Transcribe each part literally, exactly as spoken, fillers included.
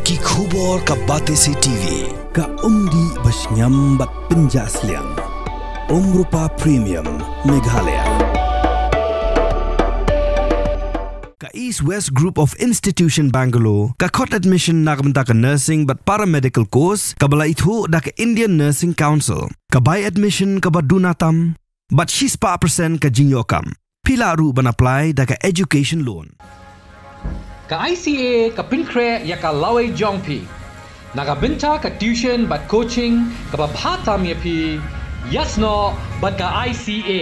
Ki khubor ka Batesi T V. Ka umdih ba shngiam bad pynjah sliang. Umrupa Premium Meghalaya. Ka East West Group of Institution Bangalore ka khot admission na ka bynta ka nursing bad paramedical course kaba la ithuh da ka Indian Nursing Council. Ka bai admission kaba duna tam bad shispah percent ka jingïoh kam. Phi lah ruh ban apply da ka education loan. Ka I C A ka pynkhreh ïa ka lawei jong phi na ka bynta ka tuition bad coaching kaba bha tam ïa phi. Ïasnoh bad ka I C A.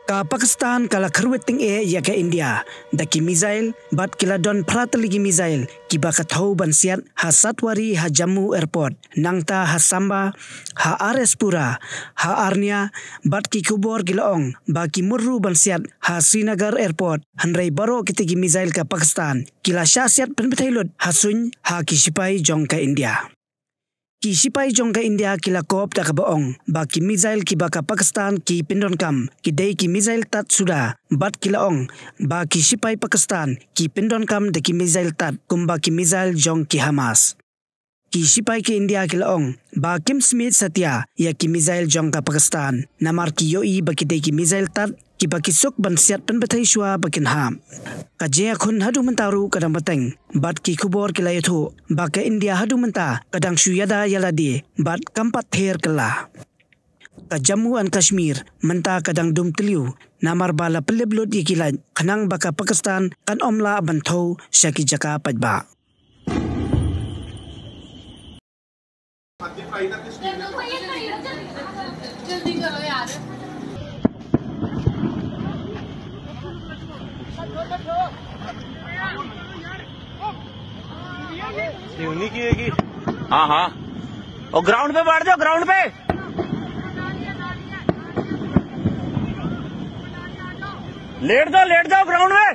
Ka Pakistan ka la kyrwit tyngeh ïa ka India da ki missile bad ki la don phra tylli ki missile kiba ka thew ban siat ha Satwari ha Jammu Airport, nangta ha Samba, ha R S Pura, ha Arnia, bad ki khubor ki la ong ba ki mut ruh ban siat ha Srinagar Airport, hynrei baroh kitei ki missile ka Pakistan ki la shah siat pynbthei lut ha suiñ ha ki shipai jong ka India. Ki shipai jong ka India ki la kop da kaba ong ba ki missile kiba ka Pakistan ki pyndonkam ki dei ki missile tad suda, bad ki la ong ba ki shipai Pakistan ki pyndonkam da ki missile tad kumba ki missile jong ki HIMARS. Ki shipai ki India ki la ong ba kim smiej satia ïa ki missile jong ka Pakistan namar ki ïohi ba ki dei ki missile tad kiba ki suk ban siat pynbthei shuwa ba kin hap. Ka jingïakhun haduh mynta ruh ka dang bteng bad ki khubor ki la ïathuh ba ka India haduh mynta ka dang shu ïada ïa lade bad kam pat ther kylla. Ka Jammu and Kashmir mynta ka dang dum tliw namar ba la pynlip lut ïa ki light khnang ba ka Pakistan kan ym lah ban thew sha ki jaka paidbah. ये उन्हीं की है कि हाँ, हाँ। और ग्राउंड पे बैठ जाओ, ग्राउंड पे। लेट जाओ, लेट जाओ ग्राउंड में।